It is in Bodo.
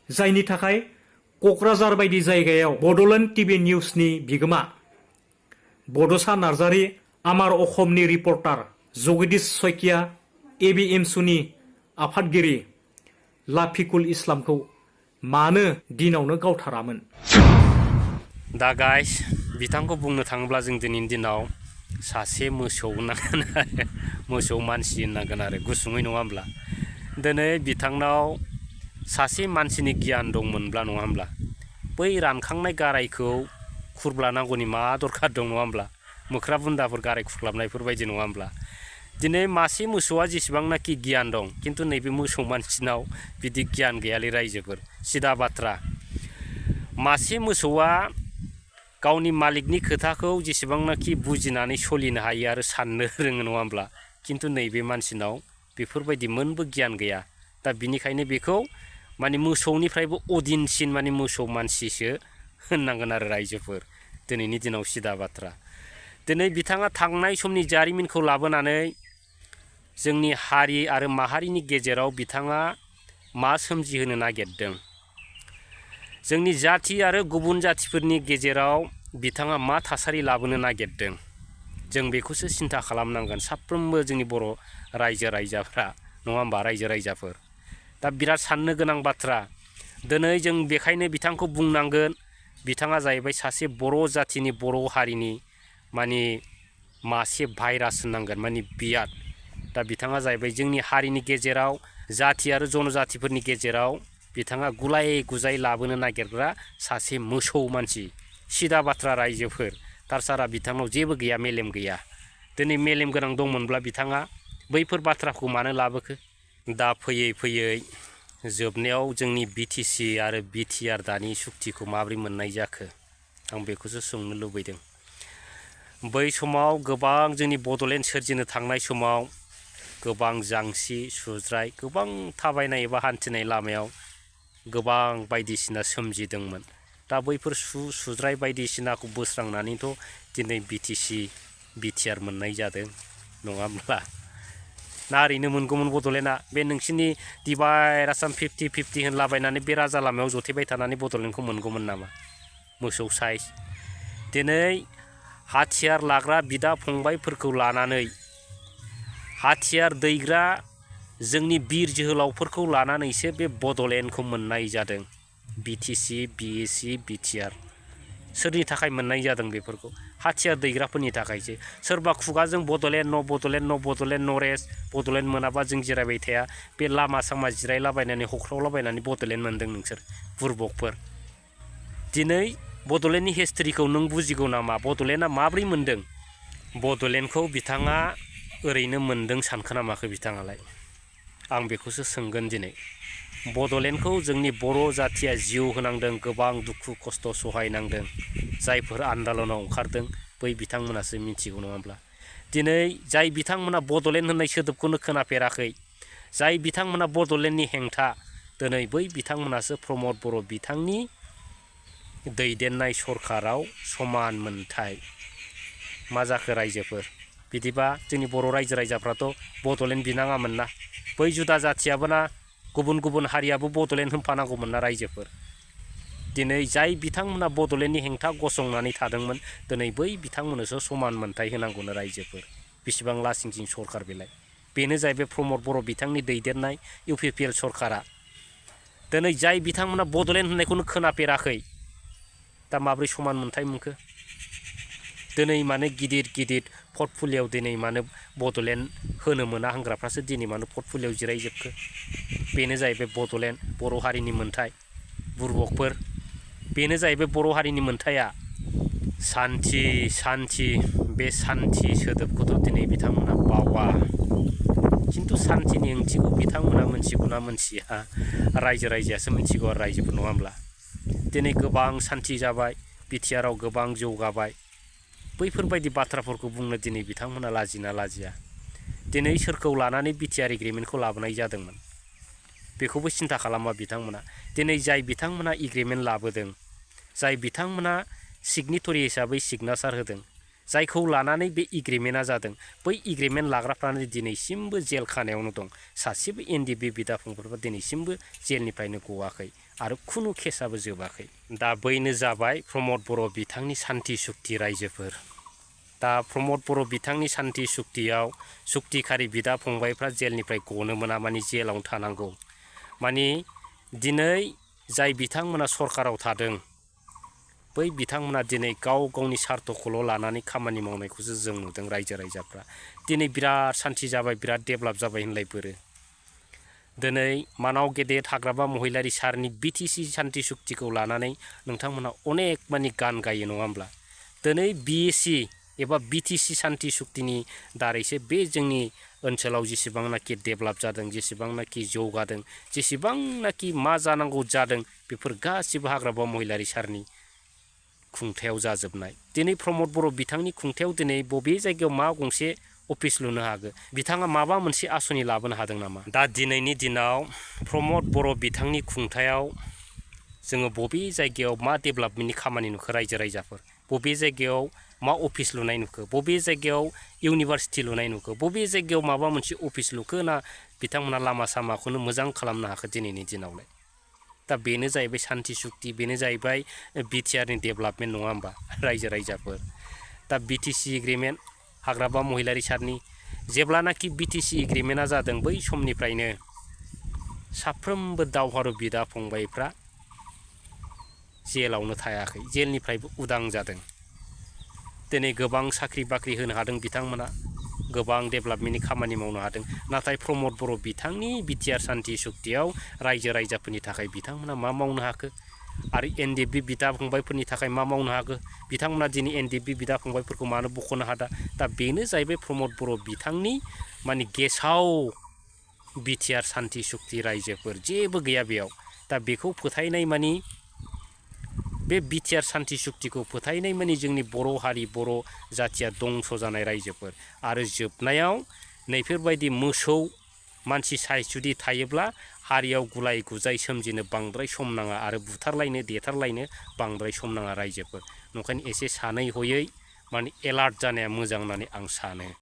जायनि थाखाय क'क्राझार बायदि जायगायाव बड'लेण्ड टिभि निउसनि बिगोमा बड'सा नार्जारी, आमार अखमनि रिपर्टार जगदीश शइकिया, एबिएमसुनि आफादगिरि लाफिकुल इस्लामखौ मानो दिनावनो गावथारामोन? दा गाइस बिथांखौ बुंनो थाङोब्ला जों दिनैनि दिनाव सासे मोसौ होननांगोन आरो मोसौ मानसि होननांगोन आरो गुसुङै नङा होमब्ला दिनै बिथांनाव सासे मानसिनि गियान दंमोनब्ला नङा होमब्ला बै रानखांनाय गारायखौ खुरब्लानांगौनि मा दरखार दं नङा होमब्ला मोख्रा बुन्दाफोर गाराय खुरख्लाबनायफोर बायदि नङा होमब्ला दिनै मासे मोसौआ जेसेबांनाखि गियान दं खिन्थु नैबे मोसौ मानसिनाव बिदि गियान गैयालै रायजोफोर सिदा बाथ्रा मासे मोसौआ गावनि मालिकनि खोथाखौ जेसेबांनाखि बुजिनानै सोलिनो हायो आरो साननो रोङो नङा होमब्ला खिन्थु नैबे मानसिनाव बेफोरबायदि मोनबो गियान गैया दा बिनिखायनो बेखौ माने मोसौनिफ्रायबो अदिनसिन माने मोसौ मानसिसो होननांगोन आरो रायजोफोर दिनैनि दिनाव सिदा बाथ्रा दिनै बिथाङा थांनाय समनि जारिमिनखौ लाबोनानै जोंनि हारि आरो माहारिनि गेजेराव बिथाङा मा सोमजिहोनो नागिरदों जोंनि जाथि आरो गुबुन जाथिफोरनि गेजेराव बिथाङा मा थासारि लाबोनो नागिरदों जों बेखौसो सिन्था खालामनांगोन साफ्रोमबो जोंनि बर' रायजो राजाफ्रा नङा होमबा रायजो राजाफोर दा बिराद साननो गोनां बाथ्रा दिनै जों बेखायनो बिथांखौ बुंनांगोन बिथाङा जाहैबाय सासे बर' जाथिनि बर' हारिनि माने मासे भाइरास होननांगोन माने बियाद दा बिथाङा जाहैबाय जोंनि हारिनि गेजेराव जाथि आरो जनजातिफोरनि गेजेराव बिथाङा गुलाय गुजाय लाबोनो नागिरग्रा सासे मोसौ मानसि सिदा बाथ्रा रायजोफोर तारसारा बिथांनाव जेबो गैया मेलेम गैया दिनै मेलेम गोनां दंमोनब्ला बिथाङा बैफोर बाथ्राखौ मानो लाबोखो दा फैयै फैयै जोबनायाव जोंनि बिटिसि आरो बिटिआर दानि सुक्तिखौ माबोरै मोननाय जाखो आं बेखौसो सोंनो लुबैदों बै समाव गोबां जोंनि बड'लेण्ड सोरजिनो थांनाय समाव गोबां जांसि सुज्राय गोबां थाबायनाय एबा हान्थिनाय लामायाव गोबां बायदिसिना सोमजिदोंमोन दा बैफोर सुज्राय बायदिसिनाखौ बोस्रांनानैथ' दिनै बिटिसि बिटिआर मोननाय जादों नङा होमब्ला ना ओरैनो मोनगौमोन बड'लेण्डआ बे नोंसिनि डिभाइड आसाम 50-50 होनलाबायनानै बे राजा लामायाव जथेबाय थानानै बड'लेण्डखौ मोनगौमोन नामा मोसौ साइज दिनै हाथियार लाग्रा बिदा फंबायफोरखौ लानानै हाथियार दैग्रा जोंनि बिर जोहोलावफोरखौ लानानैसो बे बड'लेण्डखौ मोननाय जादों बिटिसि बिएसि बिटिआर सोरनि थाखाय मोननाय जादों बेफोरखौ हाथियार दैग्राफोरनि थाखायसो सोरबा खुगाजों बड'लेण्ड न' बड'लेण्ड न' बड'लेण्ड नरेस बड'लेण्ड मोनाबा जों जिरायबाय थाया बे लामा सामा जिरायलाबायनानै हख्रावलाबायनानै बड'लेण्ड मोनदों नोंसोर बुरबकफोर दिनै बड'लेण्डनि हिस्ट्रिखौ नों बुजिगौ नामा बड'लेण्डआ माब्रै मोनदों बड'लेण्डखौ बिथाङा ओरैनो मोनदों सानखोना माखो बिथाङालाय आं बेखौसो सोंगोन दिनै बड'लेण्डखौ जोंनि बर' जाथिया जिउ होनांदों गोबां दुखु खस्थ' सहायनांदों जायफोर आन्दालनाव ओंखारदों बै बिथांमोनासो मिथिगौ नङाब्ला दिनै जाय बिथांमोना बड'लेण्ड होननाय सोदोबखौनो खोनाफेराखै जाय बिथांमोना बड'लेण्डनि हेंथा दिनै बै बिथांमोनासो प्रमद बर' बिथांनि दैदेननाय सरकाराव समान मोनथाय मा जाखो रायजोफोर बिदिबा जोंनि बर' रायजो राजाफ्राथ' बड'लेण्ड बिनाङामोन ना बै जुदा जाथियाबो ना गुबुन गुबुन हारियाबो बड'लेण्ड होनफानांगौमोन ना रायजोफोर दिनै जाय बिथांमोना बड'लेण्डनि हेंथा गसंनानै थादोंमोन दिनै बै बिथांमोननोसो समान मोनथाय होनांगौनो रायजोफोर बेसेबां लासिंसिं सरकार बेनो जाहैबाय प्रमद बर' बिथांनि दैदेननाय इउपिपिएल सरकारा दिनै जाय बिथांमोना बड'लेण्ड होननायखौनो खोनाफेराखै दा माब्रै समान मोनथाय मोनखो दिनै मानो गिदिर गिदिर पर्टफलिय'आव दिनै मानो बड'लेण्ड होनो मोना होनग्राफ्रासो दिनै मानो पर्टफलिय'आव जिरायजोबखो बेनो जाहैबाय बड'लेण्ड बर' हारिनि मोनथाय बुरबकफोर बेनो जाहैबाय बर' हारिनि मोनथाया सान्थि सान्थि बे सान्थि सोदोबखौथ' दिनै बिथांमोना बावा खिन्थु सान्थिनि ओंथिखौ बिथांमोना मोनथिगौना मोनथिया रायजो राजायासो मिथिगौ आरो रायजोफोर नङा होमब्ला दिनै गोबां सान्थि जाबाय बिटिआराव गोबां जौगाबाय बैफोरबायदि बाथ्राफोरखौ बुंनो दिनै बिथांमोना लाजिना लाजिया दिनै सोरखौ लानानै बिटिआर एग्रिमेन्टखौ लाबोनाय जादोंमोन बेखौबो सिन्था खालामा बिथांमोना दिनै जाय बिथांमोना एग्रिमेन्ट लाबोदों जाय बिथांमोना सिगनेटरि हिसाबै सिगनेचार होदों जायखौ लानानै बे एग्रिमेन्टआ जादों बै एग्रिमेन्ट लाग्राफ्रानो दिनैसिमबो जेल खानायावनो दं सासेबो एनडिबि बिदा फंबायफोरा दिनैसिमबो जेलनिफ्रायनो गवाखै आरो खुनु केसाबो जोबाखै। दा बैनो जाबाय प्रमद बर' बिथांनि सान्थि सुक्ति रायजोफोर। दा प्रमद बर' बिथांनि सान्थि सुक्तियाव सुक्तिखारि बिदा फंबायफ्रा जेलनिफ्राय गनो मोना, माने जेलावनो थानांगौ। माने दिनै जाय बिथांमोना सरकाराव थादों बै बिथांमोना दिनै गाव गावनि सार्थखौल' लानानै खामानि मावनायखौसो जों नुदों। रायजो राजाफ्रा दिनै बिराद सान्थि जाबाय, बिराद डेभेलप जाबाय होनलाय बोरो। दिनै मानाव गेदेर हाग्रामा महिलारि सारनि बिटिसि सान्थि सुक्तिखौ लानानै नोंथांमोना अनेक मानि गान गायो नङा होमब्ला? दिनै बिएसि एबा बिटिसि सान्थि सुक्तिनि दारैसो बे जोंनि ओनसोलाव जेसेबांनाखि डेभेलप जादों, जेसेबांनाखि जौगादों, जेसेबांनाखि मा जानांगौ जादों, बेफोर गासिबो हाग्रामा महिलारि सारनि खुंथायाव जाजोबनाय। दिनै प्रमद बर' बिथांनि खुंथायाव दिनै बबे जायगायाव मा गंसे अफिस लुनो हागो? बिथाङा माबा मोनसे आसनि लाबोनो हादों नामा? दा दिनैनि दिनाव प्रमद बर' बिथांनि खुंथायाव जोङो बबे जायगायाव मा डेभेलपमेन्टनि खामानि नुखो रायजो राजाफोर? बबे जायगायाव मा अफिस लुनाय नुखो? बबे जायगायाव इउनिभारसिटि लुनाय नुखो? बबे जायगायाव माबा मोनसे अफिस लुखो ना बिथांमोना लामा सामाखौनो मोजां खालामनो हाखो दिनैनि दिनावलाय? दा बेनो जाहैबाय सान्थि सुक्ति, बेनो जाहैबाय बिटिआरनि डेभेलपमेन्ट नङा होमबा रायजो राजाफोर? दा बिटिसि एग्रिमेन्ट हाग्रामा महिलारि सारनि जेब्लानाखि बिटिसि एग्रिमेन्टआ जादों बै समनिफ्रायनो साफ्रोमबो दावहारु बिदा फंबायफ्रा जेलावनो थायाखै, जेलनिफ्रायबो उदां जादों। दिनै गोबां साख्रि बाख्रि होनो हादों बिथांमोना, गोबां डेभेलपमेन्टनि खामानि मावनो हादों। नाथाय प्रमद बर' बिथांनि बिटिआर सान्थि सुक्तियाव रायजो राजाफोरनि थाखाय बिथांमोना मा मावनो हाखो? आरो एनडिएफबि बिदा फंबायफोरनि थाखाय मा मावनो हाखो? बिथांमोना दिनै एनडिएफबि बिदा फंबायफोरखौ मानो बख'नो हादा? दा बेनो जाहैबाय प्रमद बर' बिथांनि माने गेसाव बिटिआर सान्थि सुक्ति रायजोफोर, जेबो गैया बेयाव। दा बेखौ फोथायनाय मानि, बे बिटिआर सान्थि सुक्तिखौ फोथायनाय मानि जोंनि बर' हारि, बर' जाथिया दंस' जानाय रायजोफोर। आरो जोबनायाव नैफोरबायदि मोसौ मानसि साय जुदि थायोब्ला हारियाव गुलाय गुजाय सोमजिनो बांद्राय सम नाङा आरो बुथारलायनो देथारलायनो बांद्राय सम नाङा रायजोफोर। ओंखायनो एसे सानै हयै माने एलार्ट जानाया मोजां होननानै आं सानो।